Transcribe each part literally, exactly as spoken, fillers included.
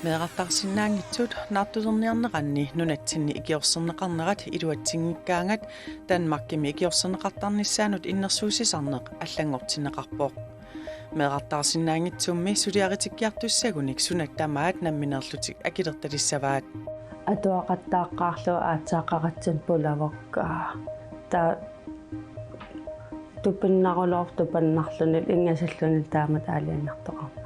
Meerartaarsinnaanngitsut naartulerniarneranni nunatsinni ikiorserneqarnerat iluatsinngikkaangat Danmarkimi ikiorserneqartarnissaanut innersuussisarneq allanngortinneqarpoq. Meerartaarsinnaanngitsummi suliaritikkiartussagunik sunatta tamaat nammineerlutik akilertalissavaat. Atuaqattaaqqaarlugu aatsaaqaratsin pulavokka. Taava tupinnarulorpoq tupannarluni ingasalluni taamatut aalajangertoqarneq.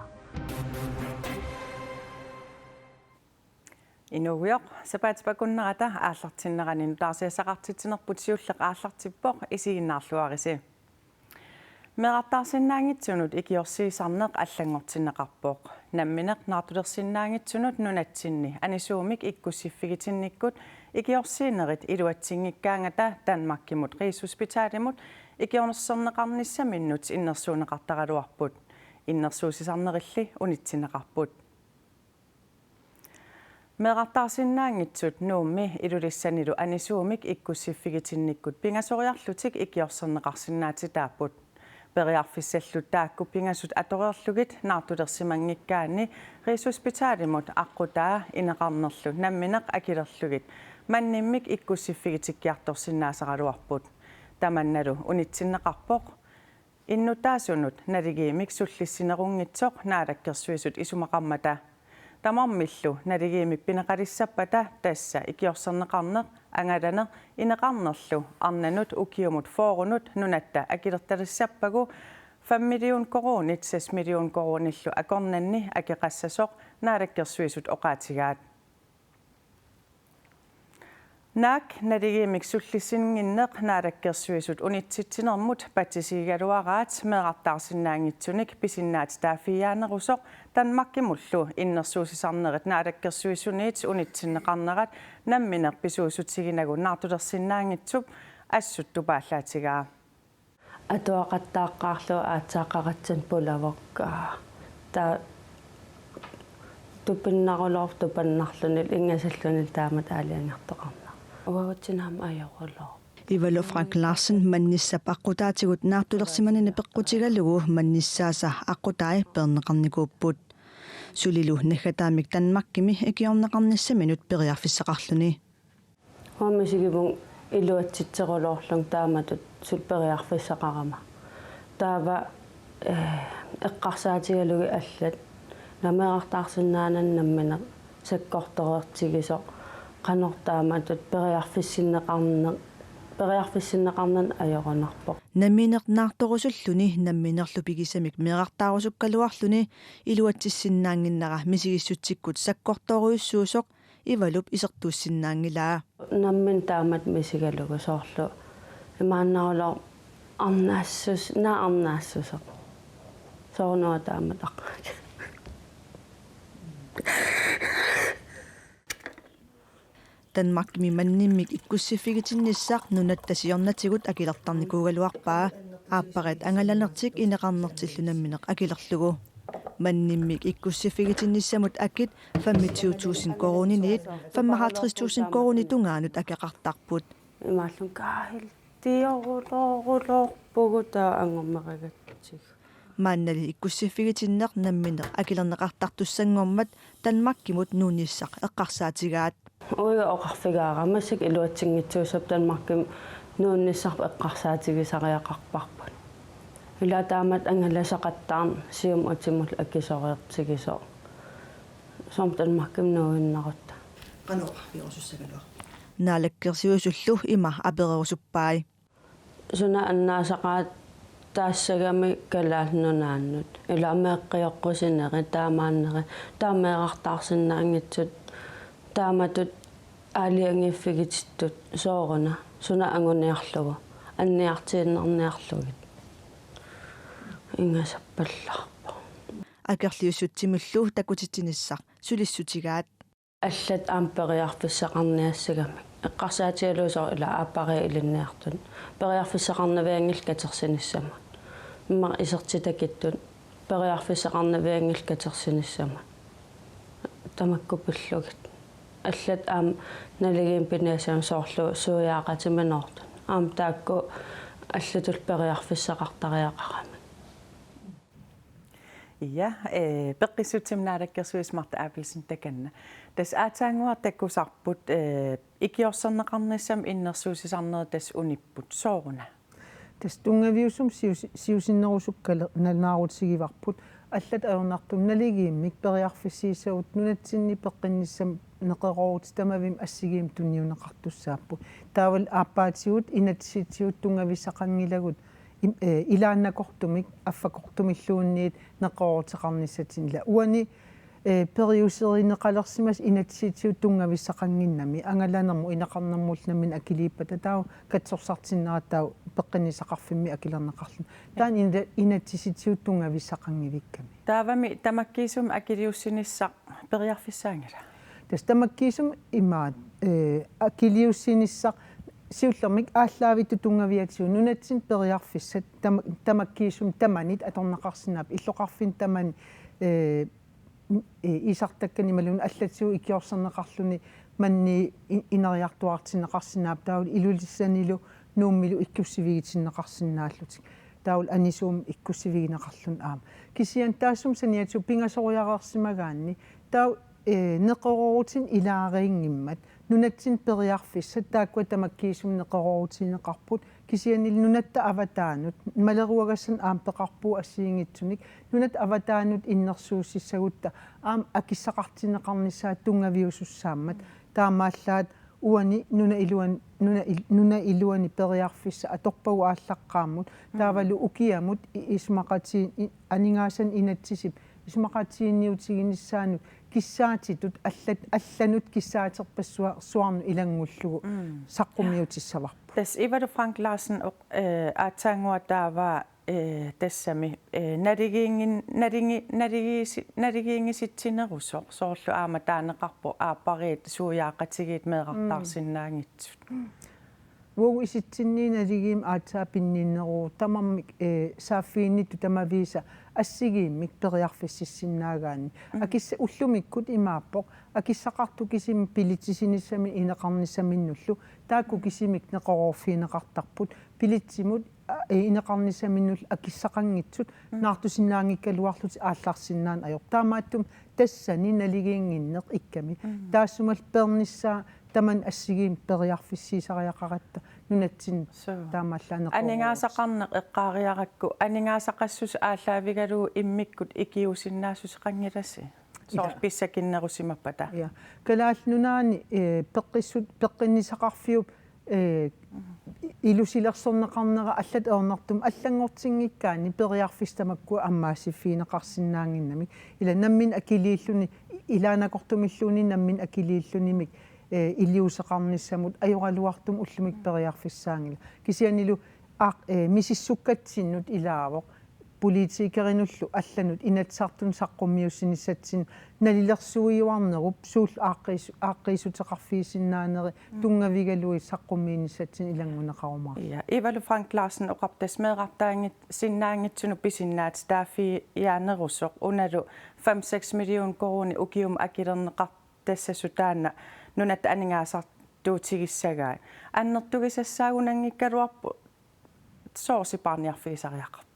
Inuugujoq, sapaatip akunnerata aallartinnerani nutaarsiassaqartitsinerput siulleq aallartippoq, isiginnaarluarisi. Meerartaarsinnaanngitsunut ikiorsiisarneq allanngortinneqarpoq. Nammineq naartulersinnaanngitsunut nunatsinni anisuumik ikkussiffigitinnikkut ikiorsiinerit iluatsinngikkaangata Danmarkimut Rigshospitalimut ikiorserneqarnissaminnut innersuunneqartaraluarput. Innersuussisarnerilli unitsinneqarput. Meerartaarsinnaanngitsut Nuummi Ilulissanilu anisuumik ikkussiffigitinnikkut pingasoriarlutik ikiorserneqarsinnaatitaapput. Periarfissallu taakku pingasut atoreerlugit naartulersimanngikkaanni Rigshospitalimut aqqutaa ineqarnerlu nammineq akilerlugit mannimmik ikkussiffigitikkiartorsinnaasaraluarput. Tamannalu unitsinneqarpoq. Innuttaasunut naligiimmik sullissinerunngitsoq Naalakkersuisut isumaqarmata. Tamarmillu naligiimmik pineqalissappata tassa ikiorserneqarneq, angalaneq, ineqarnerlu arnanut ukiumut fyrrenut nunatta akilertalissappagu fem million koruunit seks million koruunillu akornanni akeqassasoq Naalakkersuisut oqaatigaat. Naak naligiimmik sullissinnginneq Naalakkersuisut unitsitsinermut patsisigigaluaraat meerartaarsinnaanngitsunik pisinnaatitaaffiginerusoq Danmarkimullu innersuussisarnerit Naalakkersuisuniit unitsinneqarnerat nammineq pisuussutiginagu naartulersinnaanngitsup assut tupaallaatigaa. Atuaqattaaqqaarlugu aatsaaqaratsin pulavokka. Taava tupinnarulorpoq tupannarluni ingasalluni taamatut aalajangertoqarneq. Uagutsinnut aamma ajorulorpoq. Ivalu Frank Larsen mannissap aqqutaatigut naartulersimanini peqqutigalugu mannissaasa aqqutai peerneqarnikuupput. Sulilu naggataamik Danmarkimi ikiorneqarnissaminut periarfissaqarluni. Uanga misigivunga iluatsitserulorlunga taamatut suli periarfissaqarama. Taava, eh, eqqarsaatigalugit allat, meerartaarsinnaanani nammineq sakkortoreertigisoq, qanoq taamatut periarfissinneqarne-, periarfissinneqarnani ajorunarpoq. Nammineq naartorusulluni namminerlu pigisamik meerartaarusukkaluarluni iluatsissinnaannginnera misigissutsikkut sakkortoorujussuusoq Ivalup isertuussinnaanngilaa. Nammineq taamatut misigalugu soorlu imaannaruloq arnaassus-, naak arnaassuseq. Soorunami taamatut aqqaneq. Danmarkimi mannimmik ikkussiffiginnissaq nunatta siornatigut akilertarnikuugaluarpaa, aappariit angalanertik ineqarnertillu nammineq akilerlugu. Mannimmik ikkussiffiginnissamut akit femogtyve tusind koruuniniit femoghalvtreds tusind koruunit tungaanut akeqartarput. Imaallunga kaahil tiorulorulorpugut taava angummeragatsigu. Maannali ikkussiffiginneq nammineq akilerneqartartussanngormat Danmarkimut nuunnissaq eqqarsaatigaat. Uiga oqarfigaara massakkut iluatsinngitsuussapput Danmarkimi nuunnissarput eqqarsaatigisariaqarparput. Ila taamatut angalasaqattaarneq siumut utimut akisoreertigisoq. Soormi Danmarkimi nuuinnarutta. Qanoq oqarfigerusussagaluarpit? Naalakkersuisullu ima apererusuppai. Suna annaasaqaataassagami Kalaallit Nunaannut. Ila meeqqioqqusinerit, taamaannerit, taava meerartaarsinnaanngitsut, taamatut aalajangiiffigitittut sooruna, suna anguniarlugu, anniartiinnarniarlugit. Ingasappallaarpoq. Akerliussutsimullu takutitsinissaq sulissutigaat. Allat aamma periarfissaqarniassagamik. Eqqarsaatigalugu soorlu ila aappariit ilinniartut. Periarfissaqarnavianngillat katersinissamut. Immaqa isertitakittut. Periarfissaqarnavianngillat katersinissamut. Tamakku pillugit. Allat aamma naligiimmik piniassagamik soorlu suiaaqatiminoortut. Aamma taakku allatullu periarfissaqartariaqaramik. Ja, eh, peqqissutsimik naalakkersuisoq Martha Abelsen takanna. Tassa aatsaannguaq takusarput, eh, ikiorserneqarnissamut innersuussisarnerit tassa unipput. Sooruna? Tassa tunngaviusumik sius-, siusinnerusukkale-, nalunaarutigivarput. Allat ajornartumik naligiimmik periarfissiissavut nunatsinni peqqinnissamut neqeroorutit tamavimmik assigiimmik tunniunneqartussaapput. Taavalu aappaatigut inatsisitigut tunngavissaqanngilagut im-, eh, ilaannakortumik affakortumilluunniit neqerooruteqarnissatsinni. Ila uani, eh, periuserineqalersimasoq inatsisitigut tunngavissaqannginnami, angalanermut ineqarnermullu nammineq akiliippata taava katsorsartinnerat taava peqqinnissaqarfimmi akilerneqarluni. Taanna ina-, inatsisitigut tunngavissaqanngivikkami. Taavami tamakkiisumik akiliussinissaq periarfissaanngilaq? Tassa tamakkiisumik imaat, eh, akiliussinissaq siullermik aallaavittut tunngaviatigut nunatsinni periarfissat tama-, tamakkiisumik tamanit atorneqarsinnaapput, illoqarfinni tamanit, eh, i-, iisartakkanik imaluunniit allatigut ikiorserneqarluni manniit i-, ineriartuaartinneqarsinnaapput, taavalu Ilulissanilu Nuummilu ikkussivigitinneqarsinnaallutik. Taavalu anisuumik ikkussivigineqarluni aamma. Kisianni taassuma saniatigut pingasoriareersimagaanni taava, eh, neqeroorutinik ilaariinngimmat nunatsinni periarfissat taakkua tamakkiisumik neqeroorutigineqarput, kisiannili nunatta avataanut, maleruagassanik aamma peqarpugut assigiinngitsunik, nunatta avataanut innersuussissagutta aamma akissaqartinneqarnissaat tunngaviusussaammat, taamaallaat uani nunap iluan-, nunap il-, nunap iluani periarfissaq atorpagut aallaqqaammut, taavalu ukiamut i-, isumaqatii-, i-, aningaasanik inatsisip isumaqatiginninniutiginissaanut kissaatitut allat-, allanut kissaaterpassuarnut ilanngullugu saqqummiutissavarput. Tassa Ivalu Frank Larsen oq-, eh, aatsaannguaq taava, eh, tassami, eh, naligiinngin-, naligi-, naligiisi-, naligiinngitsitsinerusoq, soorlu aamma taaneqarpoq aappariit suiaaqatigiit meerartaarsinnaanngitsut. Uagut isitsinniit naligiimmik aatsaat pinninneruvoq tamarmik, eh, saaffiginnittut tamaviisa assigiimmik periarfississinnaagaanni. Akissa-, ullumikkut imaappoq, akissaqartut kisimik bilitsisinissamik ineqarnissaminnullu taakku kisimik neqeroorfigineqartarput, bilitsimut, a-, eh, ineqarnissaminnullu akissaqanngitsut naartusinnaanngikkaluarlutik aallarsinnaaneq ajorpoq. Taamaattumik tassani naligiinnginneq ikkami. Taassumalu peernissaa tamanit assigiimmik periarfissiisariaqaratta nunatsinni taamaallaat neqeroorlutik. Aningaasaqarneq eqqaariarakku, aningaasaqassuseq aallaavigalugu immikkut ikiuusinnaassuseqanngilasi? Soorlu pissakinnerusimappata. Ja. Kalaallit Nunaanni, eh, peqqissut-, peqqinnissaqarfiup, eh, ilusilersorneqarnera allat ajornartumik allanngortinngikkaanni periarfissat tamakkua ammaassiffigineqarsinnaannginnamik. Ila nammineq akiliilluni, ilaannakortumilluunniit nammineq akiliillunimik, eh, iliuuseqarnissamut ajoraluartumik ullumikkut periarfissaanngilaq. Kisiannili aaq-, eh, misissukkatsinnut ilaavoq politikerinullu allanut Inatsisartunut saqqummiussinissatsinnut nalilersuiuarnerup suullu aaqqiis-, aaqqiissuteqarfigisinnaaneri tunngavigalugit saqqummiinissatsinnut ilanngunneqarumaarpoq. Ja, Ivalu Frank Larsen oqarpoq tassa meerartaanngit-, sinnaanngitsunut pisinnaatitaaffiginiarnerusoq unalu fem seks million koruunit ukiumut akilerneqartassasut taanna nunatta aningaasartuutigissagai. Annertugisassaagunanngikkaluarpoq, soorlu sipaarniarfigisariaqarpat?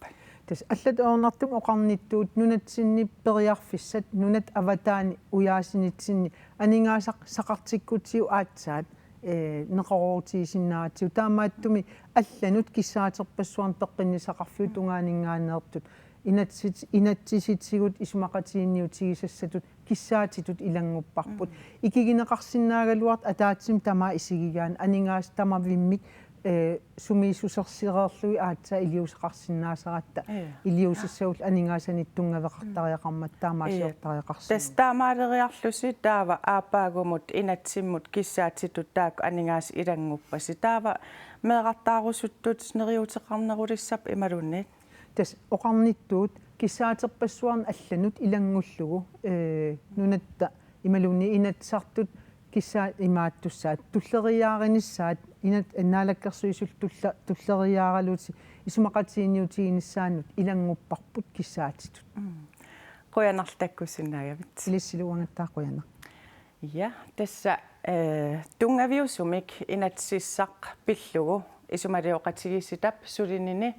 Tassa allat ajornartumik oqarnittut nunatsinni periarfissat, nunatta avataani ujaasinitsinni aningaasaqartikkutsigu aatsaat, eh, neqeroorutigisinnaasatsigu. Taamaattumik allanut kissaaterpassuarnik peqqinnissaqarfiup tungaaninngaanneersoq inatsit-, inatsisitigut isumaqatiginninniutigisassatut kissaatitut ilanngupparput. Ikigineqarsinnaagaluartoq ataatsimik tamaat isigigaanni aningaasat tamavimmik, eh, sumiissusersireerlugit aatsaat iliuuseqarsinnaasaratta, iliuusissagullu aningaasanik tunngaveqartariaqarmat taamaasiortariaqarsimavugut. Tassa taamaaleriarlusi taava aappaagumut inatsimmut kissaatitut taakku aningaasat ilannguppasi. Taava meerartaarusuttut neriuuteqarnerulissappat imaluunniit? Tassa oqarnittut kissaaterpassuarnik allanut ilanngullugu, eh, nunatta imaluunniit Inatsisartut kissaat imaattussaat tulleriiaarinissaat inat-, Naalakkersuisullu tulla-, tulleriiaaralutik isumaqatiginninniutiginissaannut ilanngupparput kissaatitut. Qujanarlu takkussinnaagavit. Ilissilu uangattaaq qujanaq. Ja, tassa, eh, tunngaviusumik inatsisissaq pillugu isumalioqatigiissitap sulinini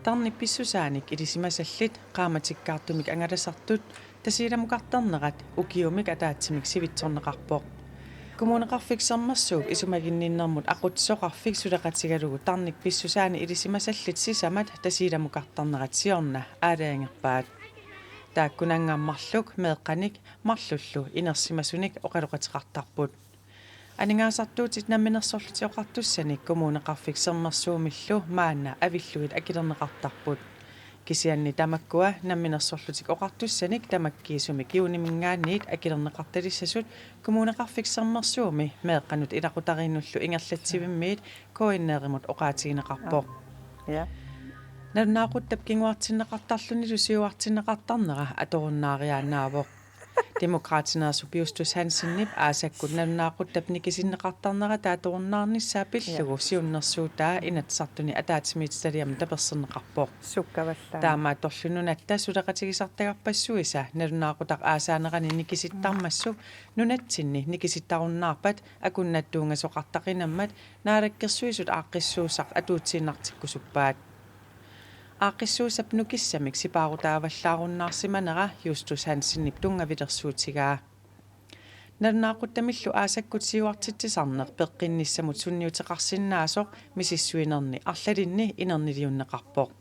Tarnip pissusaanik ilisimasallit qaammatikkaartumik angalasartut Tasiilamukartarnerat ukiumik ataatsimik sivitsorneqarpoq. Kommuneqarfik Sermersuup isumaginninnermut aqutsisoqarfik suleqatigalugu tarnik pissusaani ilisimasallit sisamat Tasiilamukartarnerat siorna aalajangerpaat. Taakkunannga marluk meeqqanik marlullu inersimasunik oqaloqateqartarput. Aningaasartuutit Namminersorlutik Oqartussanik Kommuneqarfik Sermersuumillu maanna avillugit akilerneqartarput. Kisianni tamakkua Namminersorlutik Oqartussanik tamakkiisumik juuniminngaanniit akilerneqartalissasut Kommuneqarfik Sermersuumi meeqqanut ilaqutariinnullu ingerlatsivimmiit K N R-imut oqaatigineqarpoq. Ja. Nalunaaquttap kinguartinneqartarlunilu siuartinneqartarnera atorunnaariaannaavoq. Demokraatineersup Justus Hansenip aasakkut nalunaaquttap nikisinneqartarnera atorunnaarnissaa pillugu siunnersuutaa Inatsisartuni ataatsimiititaliami taperserneqarpoq. Sukkavallaaq. Taamaattorlu nunatta suleqatigisartagarpassuisa nalunaaqutaq aasaanerani nikisittarmassuk nunatsinni nikisittarunnaarpat akunnattuungasoqartaqinammat Naalakkersuisut aaqqissuussaq atuutsiinnartikkusuppaat. Aaqqissuussap nukissamik sipaarutaavallaarunnaarsimanera Justus Hansenip tunngavilersuutigaa. Nalunaaquttamillu aasakkut siuartitsisarneq peqqinnissamut sunniuteqarsinnaasoq misissuinerni arlalinni inerniliunneqarpoq.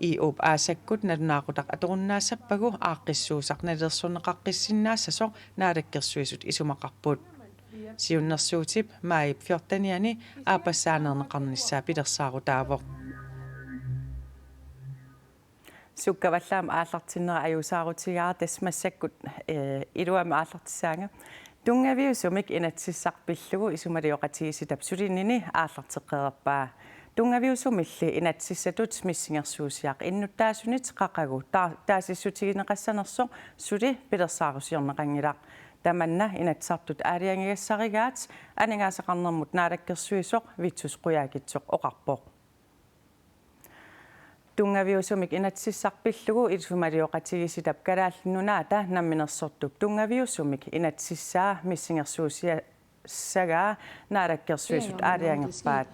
I O-p aasakkut nalunaaqutaq atorunnaassappagu aaqqissuussaq nalilersorneqaqqissinnaassasoq Naalakkersuisut isumaqarput. Siunnersuutip maajip fjortenianni aappassaaneerneqarnissaa pilersaarutaavoq. Sukkavallaaq, aallartinnera ajuusaarutigaara, tassa massakkut, eh, iluamik aallartissaanga. Tunngaviusumik inatsisissaq pillugu isumalioqatigiissitap sulinini aallarteqqereerpaa. Tunngaviusumilli inatsissatut missingersuusiaq innuttaasunit qaqugu ta-, taasissutigineqassanersoq suli pilersaarusiorneqanngilaq. Tamanna Inatsisartut aalajangigassarigaat aningaasaqarnermut naalakkersuisoq Vittus Qujaukitsoq oqarpoq. Tunngaviusumik inatsisissaq pillugu isumalioqatigiissitap Kalaallit Nunaata Namminersortup tunngaviusumik inatsisissaa missingersuusiassagaa Naalakkersuisut aalajangerpaat.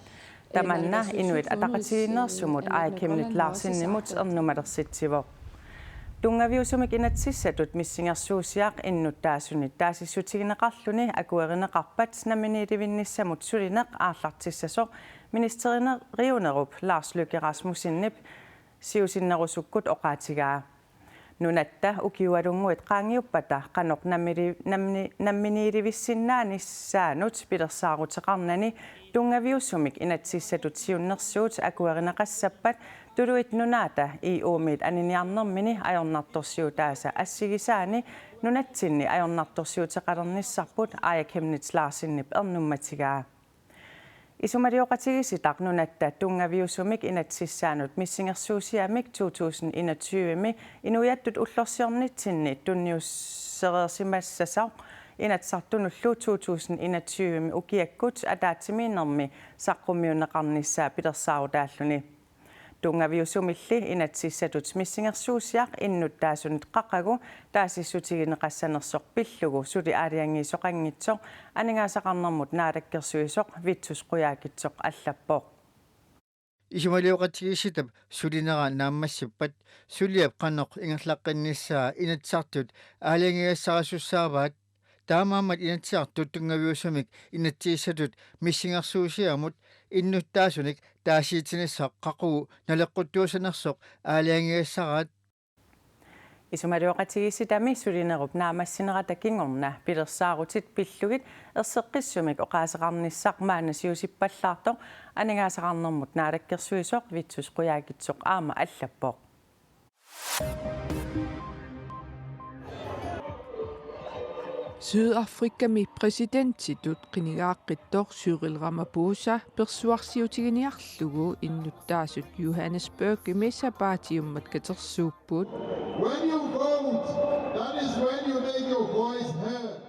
Tamanna Inuit Ataqatigiinneersumut Aaja Chemnitz Larsenimut ernumalersitsivoq. Tunngaviusumik inatsissatut missingersuusiaq innuttaasunit taasissutigineqarluni akuerineqarpat namminiilivinnissamut sulineq aallartissasoq ministeriunerup Lars Løkke Rasmussenip siusinnerusukkut oqaatigaa. Nunatta ukiualunnguit qaangiuppata qanoq nammili-, namni-, namminiilivissinnaanissaanut pilersaaruteqarnani tunngaviusumik inatsissatut siunnersuut akuerineqassappat Tuluit Nunaata I O-miit aniniarnermini ajornartorsiutaasa assigisaani nunatsinni ajornartorsiuteqalernissarput Aaja Chemnitz Larsenip ernummatigaa. Isumalioqatigiissitaq nunatta tunngaviusumik inatsisissaanut missingersuusiamik to tusind enogtyve-mi inuiattut ullorsiornitsinni tunniussereersimassasoq Inatsisartunullu to tusind enogtyve-mi ukiakkut ataatsimiinnermi saqqummiunneqarnissaa pilersaarutaalluni. Tunngaviusumilli inatsissatut missingersuusiaq innuttaasunit qaqugu taasissutigineqassanersoq pillugu suli aalajangiisoqanngitsoq aningaasaqarnermut naalakkersuisoq Vittus Qujaukitsoq allappoq. Isumalioqatigiissitap sulinera naammassippat suliap qanoq ingerlaqqinnissaa Inatsisartut aalajangigassarisussaavaat. Taamaammat Inatsisartut tunngaviusumik inatsisissatut missingersuusiamut innuttaasunik taasiitinissaq qaqugu naleqquttuussanersoq aalajangigassaraat. Isumalioqatigiissitami sulinerup naammassinerata kingorna pilersaarutit pillugit erseqqissumik oqaaseqarnissaq maanna siusippallaartoq aningaasaqarnermut naalakkersuisoq Vittus Qujaukitsoq aamma allappoq. Sydafrikami præsidentitut qinigaaqqittoq Cyril Ramaphosa persuarsiutiginiarlugu innuttaasut Johannesburgimi sapaatiummat katersuupput. When you vote, that is when you make your voice heard.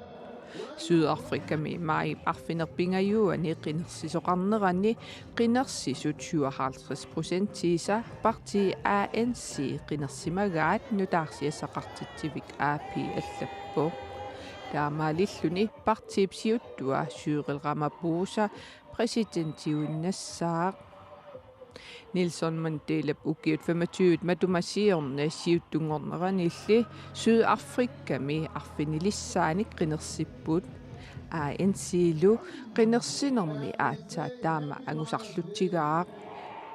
Sydafrikami maajip arfineq-pingajuani qinersisoqarnerani qinersisut syvoghalvtreds procentiisa partii A N C qinersimagaat nutaarsiassaqartitsivik A P allappoq. Taamaalilluni partiip siuttua Cyril Ramaphosa præsidentiuinnassaaq. Nelson Mandelap ukiut femogtyve matuma siorna siuttunngorneranilli Sydafrikami arfinilissaanik qinersipput. A N C-lu qinersinermi aatsaat taama angusarlutsigaaq.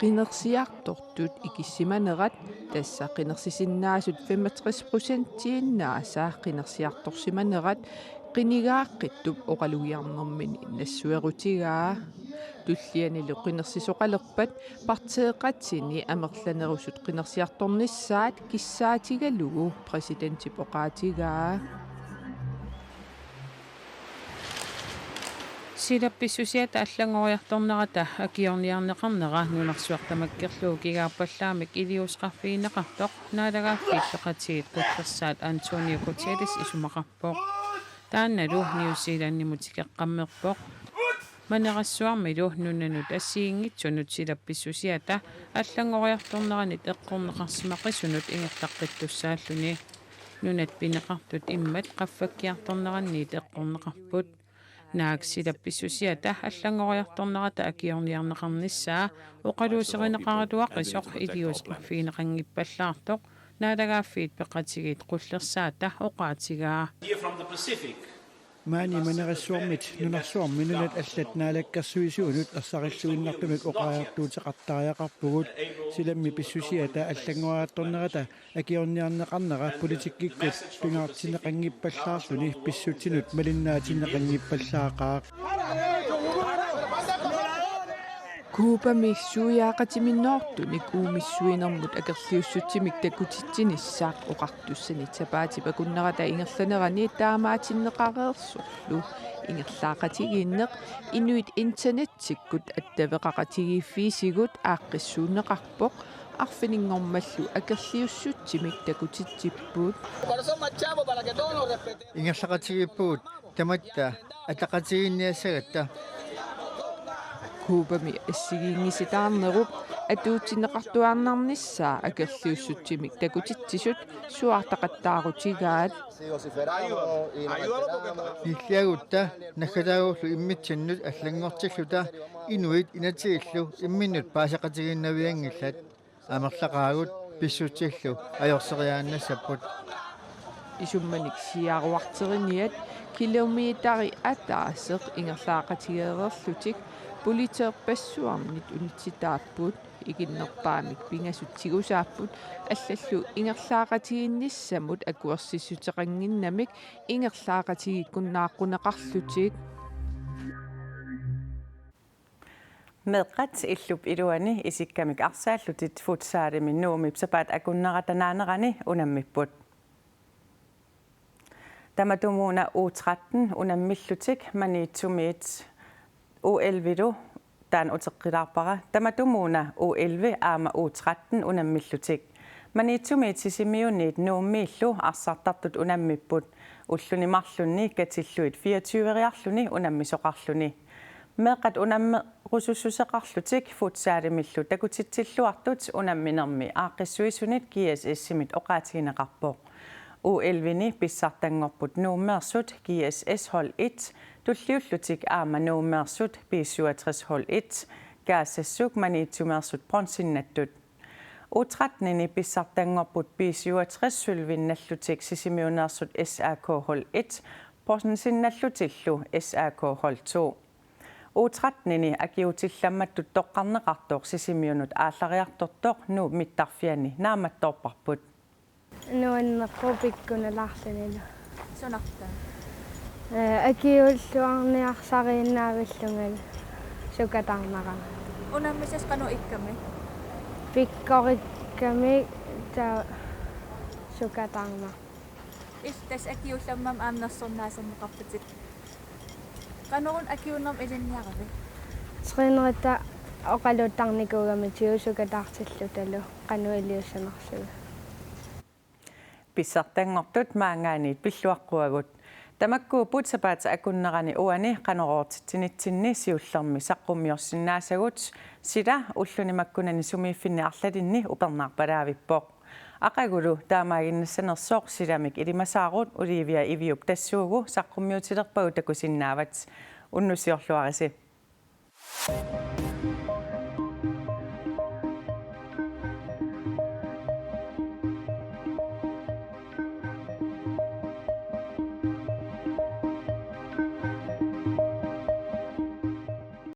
Qinersiartortut ikissimanerat, tassa qinersisinnaasut femogtres procentiinnaasa qinersiartorsimanerat, qinigaaqqittup oqalugiarnermini nassuerutigaa. Tullianilu qinersisoqalerpat partiiqatini amerlanerusut qinersiartornissaat kissaatigalugu præsidentip oqaatigaa. Silap pissusiata allanngoriartornerata akiorniarneqarnera nunarsuaq tamakkerlugu kigaappallaamik iliuuseqarfigineqartoq Naalagaaffiit Peqatigiit Qullersaat Antonio Guterres isumaqarpoq. Taannalu New Zealandimut tikeqqammerpoq. Manerassuarmilu nunanut assigiinngitsunut silap pissusiata allanngoriartorneranit eqqorneqarsimaqisunut ingerlaqqittussaalluni. Nunat pineqartut immat qaffakkiartorneranniit eqqorneqarput. Naak silap pissusiata allanngoriartornerata akiorniarneqarnissaa oqaluuserineqaraluaqisoq iliuuseqarfigineqanngippallaartoq Naalagaaffiit Peqatigiit Qullersaata oqaatigaa. Here from the Pacific. Maani Manerassuarmit nunarsuarmi nunat allat naalakkersuisuinut ersarilluinnartumik oqariartuuteqartariaqarpugut. Silammi pissusiata allanngoriartornerata akiorniarneqarnera politikkikkut pingaartinneqanngippallaarluni pissutsinut malinnaatinneqanngippallaaqaaq. Cubami suiaaqatiminnoortunik uumissuinermut akerliussutsimik takutitsinissaq oqartussanit sapaatip akunnerata ingerlanerani taamaatinneqareersorlu ingerlaaqatigiinneq inuit internetsikkut attaveqaqatigiiffiisigut aaqqissuunneqarpoq, arfininngormallu akerliussutsimik takutitsipput. Ingerlaqatigiippugut tamatta ataqatigiinniassagatta. Cubami assigiinngisitaarnerup atuutsinneqartuaannarnissaa akerliussutsimik takutitsisut suaartaqattaarutigaat. Nilliagutta naggataagullu immitsinnut allanngortilluta inuit inatigillu imminnut paaseqatigiinnavianngillat. Amerlaqaagut pissutsillu ajorseriaannassapput. Isummanik siaruarteriniat kilometeri ataaseq ingerlaaqatigeereerlutik politeerpassuarnit unitsitaapput, ikinnerpaamik pingasut tigusaapput, allallu ingerlaaqatigiinnissamut akuersissuteqannginnamik ingerlaaqatigiikkunnaaqquneqarlutik. Meeqqat illup iluani isikkamik arsaallutik futsalimi Nuummi sapaatip akunnerata naanerani unammipput. Tamatumuuna U tretten unammillutik Maniitsumiit U elleve-lu taanna uteqqilaarpara. Tamatumuuna U elleve aamma U tretten unammillutik Maniitsumiit Sisimiuniit Nuummiillu arsartartut unammipput. Ulluni marlunni katillugit fireogtyveriarluni unammisoqarluni. Meeqqat unammerusussuseqarlutik futsalimillu takutitsilluartut unamminermi aaqqissuisunit G S S-imit oqaatigineqarpoq. U elleve-ni pissartanngorput Nuummeersut G S S hold et, tulliullutik aamma Nuummeersut B syvogtres hold et, kaassassuk Maniitsumeersut bronzinnattut. U tretten-ini pissartanngorput B syvogtres sølvinnallutik Sisimiuneersut S A K hold et, bronzinnallutillu S A K hold to. U tretten-ini akiuutillammattut toqqarneqartoq Sisimiunut aallariartortoq Nuup mittarfiani naammattoorparput. Nuanneqqupikkuna laarlunilu. Sunarta? Eh, akiuulluarniarsariinnaavillunga sukatarnera. Unammisasi qanoq ikkami? Pikkorikkami ta sukatarna. Iltas akiuullammam aamma nersornaaserneqarputit. Qanoruna akiuunermi ilinniaravit? Træneritta oqaluttarnikuugami tiusukataartillutalu qanoq iliussanersugut. Pissartanngortut maanngaanniit pilluaqquagut. Tamakkuupput sapaatip akunnerani uani Qanoq oortitsinitsinni siullermi saqqummiorsinnaasagut, sila ulluni makkunani sumiiffinni arlalinni upernaarpalaavippoq. Aqagulu taamaaginnassanersoq silamik ilimasaarut Olivia Iviup tassuugu saqqummiutilerpagu takusinnaavat. Unnussiorluarisi.